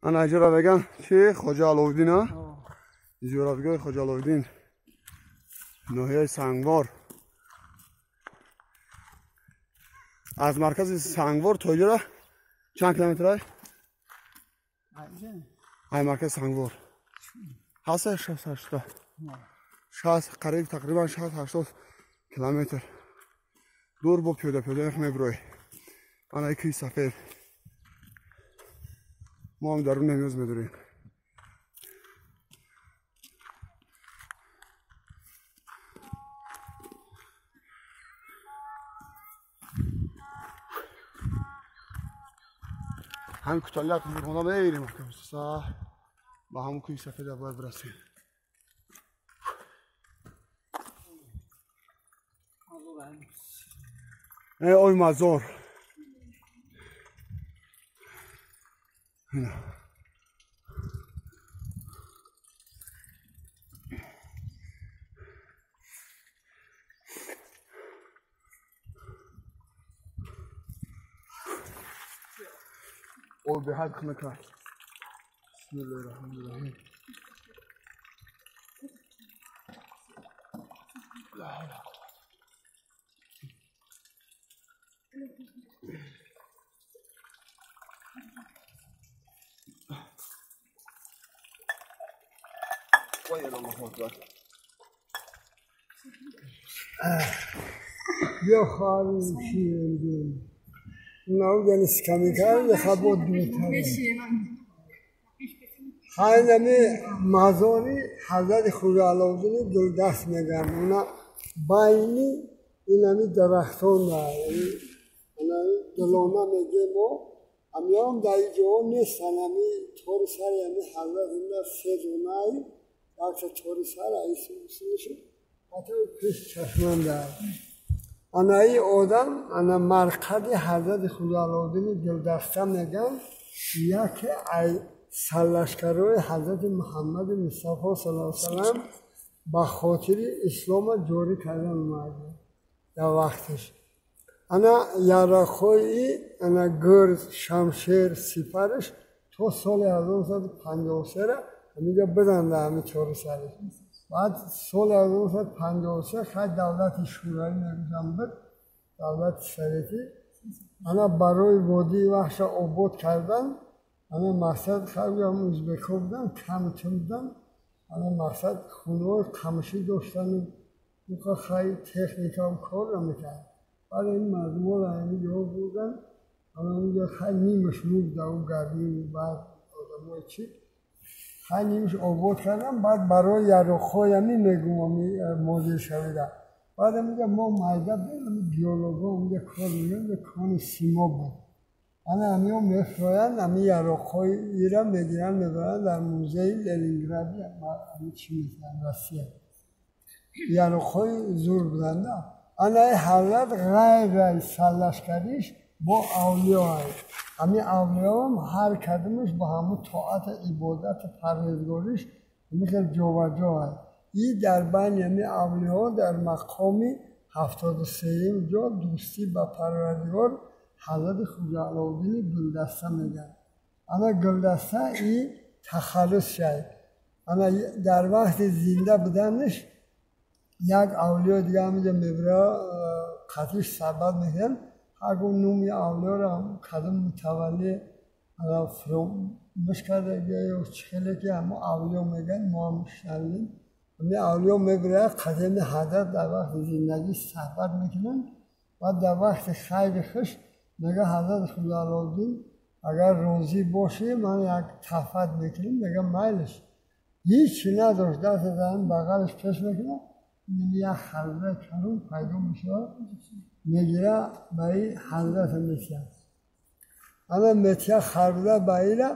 Ана иҷора меган чи Хоҷа Аловиддин, а? Зиёратгоҳи Хоҷа Аловиддин, ноҳияи Сангвор. Аз маркази Сангвор то иҷора чанд километр ай? Ай маркази Сангвор. Ҳаст 60 60 қариб тақрибан 60-80 километр. Дур бо пиёда пиёда мебурой. Ана кӯҳи сафед. Мо ҳам дарун намёз медорем. Ҳамин куталияк мурғона мебинем, ба ҳамон кӯҳи сафеда бояд бирасем. Оби мазор. Об беҳад хунук аст. Бисмиллоҳи раҳмони раҳим. یا خواهیم شیرین ناو скамейка хабо дуртар. Хайнами мазори ҳазрати Хоҷа Аловиддини Гулдаст мегӯям. Она байни инами дарахтон дилона мегӯем мо. Амиём дар ин ҷоҳо нестанд. Ами тори сари ами ҳазрат инда се донаи якта тори сар аисусишу ҳатто пеш чашманда. Анаи одам ана марқади ҳазрати Хоҷа Аловиддини Гулдаста мегӯям, яке ай сарлашкарҳои ҳазрати Муҳаммади Мустафо саллаллоҳу алайҳи васаллам ба хотири ислома ҷорӣ кардан омада дар вақташ. Ана ярақҳои ана гурз, шамшер, сипараш то соли 1953 ҳаминҷо биданда ҳами чори сараш. Баъд соли 1953 хай давлати Шӯравӣ мегӯям буд, давлати советӣ, ана барои водии Вахша обод кардан, ана мақсад хай ӯзбекҳо буданд, камтун буданд, ана мақсад хонаҳои қамшӣ доштану уқа хай техникаам кор намекард. Баъд ин мардуморо ҳамин ҷо бурданд, ана онҷо хай нимаш мурда у гармию баъд одамои чӣ хай нимаш обод кардан. Баъд барои яроқҳои ҳамин мегӯм модиршавида. Баъд ҳаминҷо мо майда будем, ҳамин геологҳо онҷо кор мекардем, кони симо буд. Ана ҳамиҳо мефроянд, ҳамин яроқҳои ира мегиранд, мебаранд дар музеи Ленингради ҳамин чӣ мекунанд, Россия. Яроқҳои зур буданда. Ана ҳазрат ғайр аз сарлашкариш бо авлиё. Ҳамин авлиёам ҳар кадомаш ба ҳамун тоату ибодату парҳезгориш ҳамин хел ҷобаҷо аст. И дар байни ҳамин авлиёҳо дар мақоми 73-юм ҷо дӯстӣ ба Парвардигор ҳазрати Хоҷа Аловиддини Гулдаста мегӯянд. Ана Гулдаста и тахаллус шавад. Ана дар вақти зинда буданаш як авлиё дига ҳаминҷо мебира қатиш суҳбат мекунанд. Ҳар гуна номи авлиёро кадом мутавалли фуромӯш карда ё чӣ хеле ки ҳамон авлиё мегӯянд, мо ҳам шунавем. Ҳамин авлиё мебирад қадами ҳазрат дар вақти зиндагӣ суҳбат мекунанд. Баъд дар вақти хайри хуш мегӯяд ҳазрати Хоҷа Аловиддин агар розӣ бошӣ ман як тафат мекунем. Мегӯяд майлиш. Ҳеҷ надошт, даст дар бағалаш пеш мекунад, як харзаи калон пайдо мешавад, мегира ба ин ҳазрата метиҳад. Ана метиҳад харза ба ира,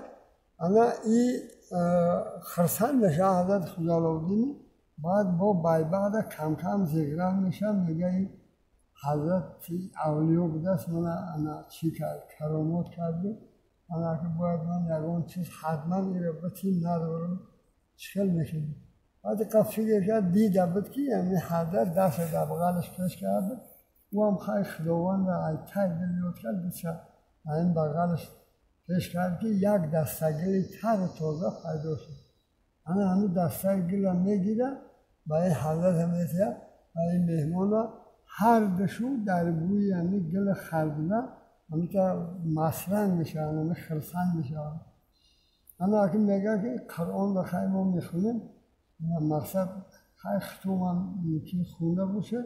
ана и хурсанд мешавад ҳазрати Хоҷа Аловиддин. Баъд бо байбағда камкам зиғрав мешавад, мегӯяд ин ҳазрати авлиё будааст, мана ана чӣ кард, каромот карду, ана ки бояд ман ягон чиз ҳатман иро битим, надорам, чӣ хел мекунем. Баъд иқа фикр кард, дида буд ки ҳамин ҳазрат дастро дар бағалаш пеш карда буд, ӯ ҳам хай Худовандро ай тай дил ёд кард, бича ҳамин бағалаш Пеш кард ки як дастагили тару тоза пайдо шуд. Ана ҳамин дастагила мегира, ба ин ҳазрата метиҳад, ба ин меҳмона ҳар душу дар бӯи ҳамин гили харбуза ҳаминта масранг мешаванд, ҳамин хирсанг мешаванд. Ана акин мегӯяд ки Қуръонро хай мо мехонем, мақсад хай хутумам мумкин хонда бошад.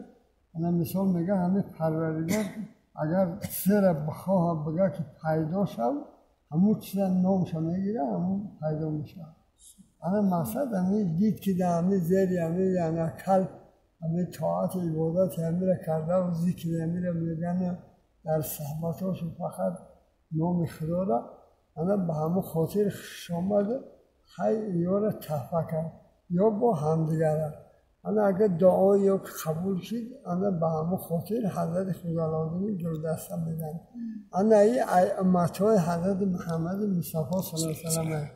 Ана мисол мегӯяд ҳамин Парвардигор агар чизеро бихоҳад бигӯяд ки пайдо шав, ҳамун чиза номша мегирад, ҳамун пайдо мешавад. Ана мақсад ҳамин дид ки дар ҳамин зери ҳамин янакал ҳамин тоату ибодати ҳаминро кардаву зикри ҳаминро мегӯянд дар суҳбатҳошу фақат номи Худоро, ана ба ҳамун хотир хушш омаду хай ёро таҳфа кард ё бо ҳамдигара. Ана агар дуои ё қабул шид, ана ба ҳамун хотир ҳазрати Худолодини гулдаста медиҳанд. Ана и умматҳои ҳазрати Муҳаммади Мустафо саллаллоҳу алайҳи васаллам.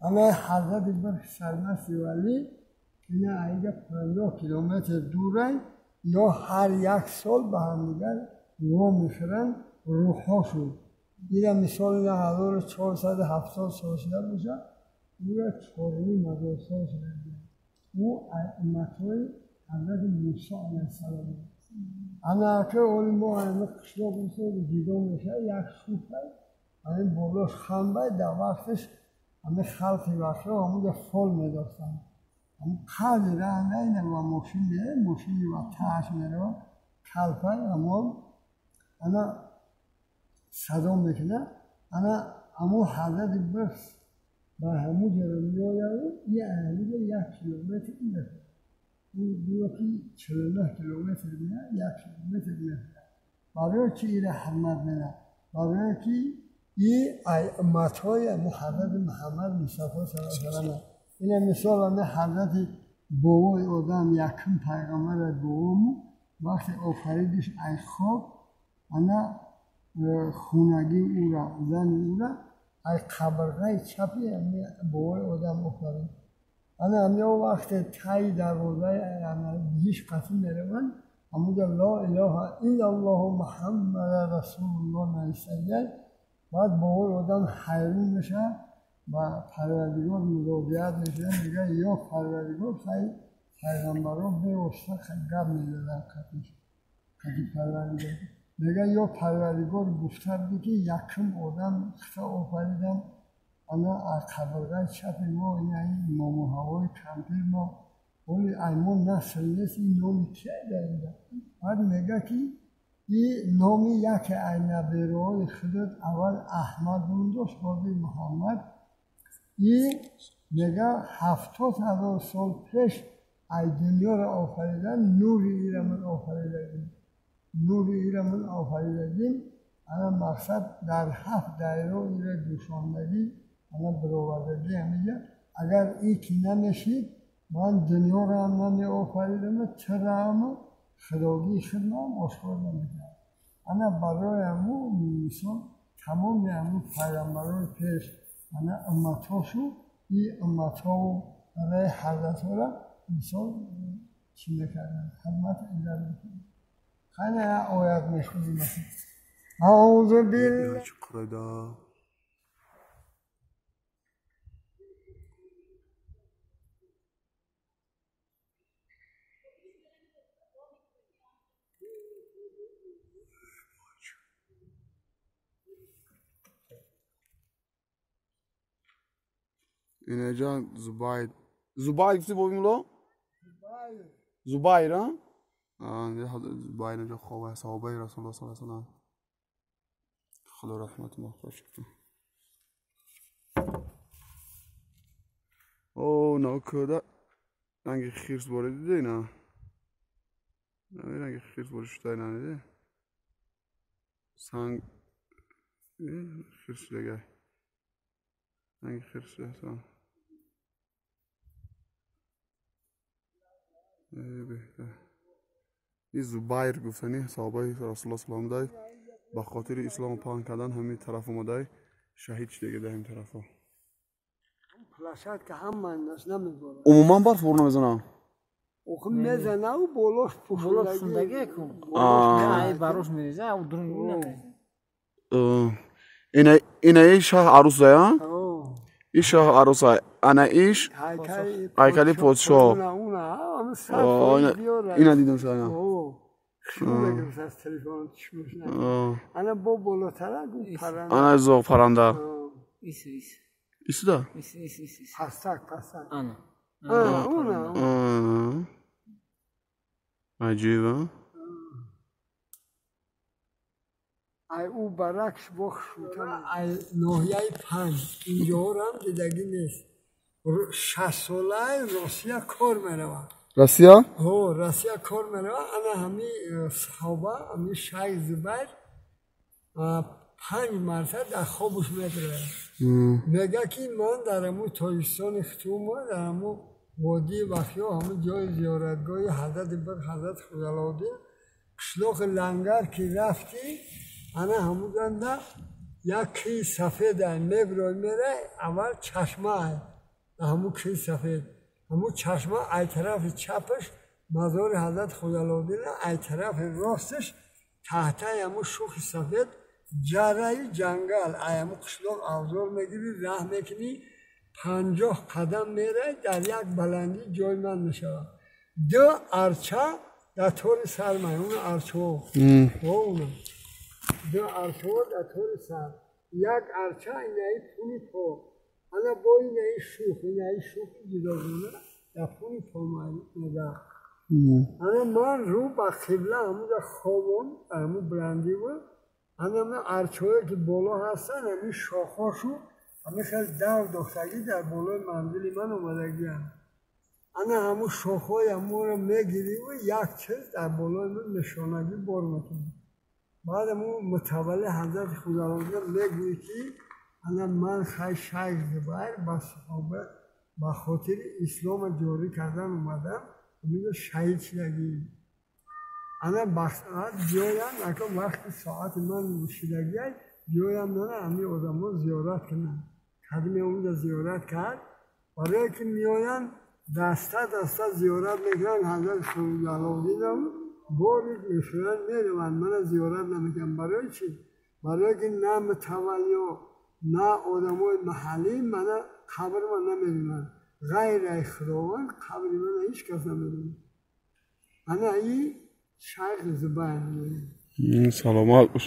Ана ҳазрати бір сармасти валӣ ина айга 50 километр дурай, ё ҳар як сол ба ҳамдигар во мехӯранд рӯҳҳошон. Ина мисол ина 1470 сол шуда бошад, ӯра 4500 сол шуда. Ӯ умматҳои ҳазрати Мусо алайҳиссалом. Ана ака оли мо ҳамин қишлоқ мисол ҷидо мешавад, як шӯпай, ҳамин болош хамбай, дар вақташ ҳамин халқи вақтро ҳамунҷо фол медоштанд. Ҳамун қадри раҳ наина ва мошин меравад, мошини ва тааш меравад, калпай ҳамон ана садо мекунад. Ана ҳамун ҳазрати бирс ба ҳамун ҷо меояд, и ҳамунҷо 1 километр мешавад. Гӯё ки 49 километр меояд, 1 километр мешавад. Барои чи ира ҳурмат менад? Барои ки и умматҳои ҳазрати Муҳаммад Мустафо саллаллоҳу алайҳи васаллам. Ина мисол ҳамин ҳазрати бобои одам, якум пайғамбари бобому вақте офаридиш ай хок, ана хунагии ӯра, зани ӯра ай қабрғаи чапи ҳамин бобои одам офарид. Ана ҳамин вақте таи дарвозаи биҳишт қатӣ мераванд, ҳамунҷо ло илоҳа иллаллоҳу Муҳаммада расулуллоҳ навиштагиай. Баъд бобои одам ҳайрон мешавад, ба Парвардигор муроҷиат мекунад, мегӯяд ё Парвардигор, хай пайғамбарон бевосита гап мезаданд қати Парвардигор. Мегӯяд ё Парвардигор, гуфта будӣ ки якум одам хита офаридам, ана аз қабрғаи чапи мо, ина имому ҳавои кампир мо, оли ай мо насл нест, ин номи кия дар инҷа? Баъд мегӯяд ки и номи яке ай набераҳои худат аввал Аҳмад ном дошт, ҳозир Муҳаммад. И мегӯяд 70 000 сол пеш ай дунёро офаридан, нури ира ман офаридагим. Нури ира ман офаридагим. Ана мақсад дар 7 дайро ира ҷӯшондагӣ, ана баровардагӣ ҳамиҷа. Агар и ки намешид, ман дунёро ҳам намеофаридам, тираам худогии худам ошкор намекардам. Ана барои ҳамун мисол тамоми ҳамун пайғамбарои пеш, ана умматҳошу и умматҳову барои ҳазратҳоро мисол чӣ мекарданд? Ҳурмат иззат мекарданд. Хайна як оят мехонем. Аузу билла اینجا زبیر زبیر گفتی بابیم لو؟ زبیر ها؟ زبیر اینجا خوابه صحابه رسول الله صلی الله علیه و سلم. خدا رحمت مغفرت کنه. او ناکودا رنگ خیرس باره دیده اینا؟ نه رنگ خیرس باره شده اینا دیده؟ سنگ خیرس دیگه رنگ خیرس دیگه بهتر. این زبیر گفتنی صحابه رسول الله صلی الله علیه و به خاطر اسلام پهن کردن همین طرف اومده شهید شده دیگه در این طرفا. پلاشات که هم من نمی‌برم. عموما برف بر نمیزنم. آخه میزنه و بالاش پوشوندگی کن. آه. براش میریزه و درون نمیریزه. Ина шаҳ арӯсая? Иш шаҳ арӯса. Ана иш ҳайкали подшоҳ. Ина дидам шая. Ана зоғ паранда. Исуда? Ана. Аҷиб, а? Ай ӯ баракш бо хушрӯтар. Ай ноҳияи панҷ инҷоҳорам дидагӣ нест. 6 солаи Россия кор меравад. Россия? Ҳо, Россия кор меравад. Ана ҳами саҳоба, ҳами Шайх Зубайр панҷ марта дар хобуш медарояд. Мега ки ман дар ҳамун Тоҷикистони хутума, дар ҳамун водии Вахё, ҳамун ҷои зиёратгоҳи ҳазрати бир ҳазрат Хуҷаллоддин, қишлоқи Лангар ки рафтӣ, ана ҳамуҷанда як кӯҳи сафеда мебирой, мерай, аввал чашмаа, ҳамун кӯҳи сафед, ҳамун чашма ай тарафи чапаш мазори ҳазрати Хуҷаллоддина, ай тарафи росташ таҳтаи ҳамун шухи сафед ҷараи ҷангал. Ай ҳамун қишлоқ авзор мегирӣ, раҳ мекунӣ, 50 қадам мерай, дар як баландӣ ҷои ман мешавад. Ду арча дар тори сар май, он арчаҳо, уна ду арчаҳо дар тори сар, як арча инаи пуни по, ана бо инаи шух, инаи шухи ҷудогона дар пуни по мега. Ана ман рӯ ба қибла ҳамуҷа хобон, ҳамун баландӣ буд. Ана ма арчаҳое ки боло ҳастанд, ҳамин шохҳошу ҳамин хел дав дохтагӣ дар болои манзили ман омадагианд. Ана ҳамун шохҳои ҳамонро мегириву як чиз дар болои ман нишонагӣ бор мекунӣ. Баъд ҳамун мутавалли ҳазрати Хуҷаллоддин мегӯӣ ки ана ман хай Шайх Зубайр ба саҳоба ба хотири ислома ҷорӣ кардан омадам, ҳаминҷо шаҳид шудагӣ. Ана баъд биёянд, ака вақти соати ман шудагиай, биёянд, мана ҳамин одамо зиёрат кунанд. Кадиме онҷа зиёрат кард, барое ки меоянд даста даста зиёрат мекунанд ҳазрати Хуҷаллоддинам, бори мешӯянд, мераванд, мана зиёрат намекунанд. Барои чӣ? Барое ки на мутаваллиё, на одамои маҳаллӣ мана қабрма намедонанд. Ғайр ай Худованд қабри мана ҳеҷ кас намедонад. Ана и Шайх Зубайр. Саломат бош.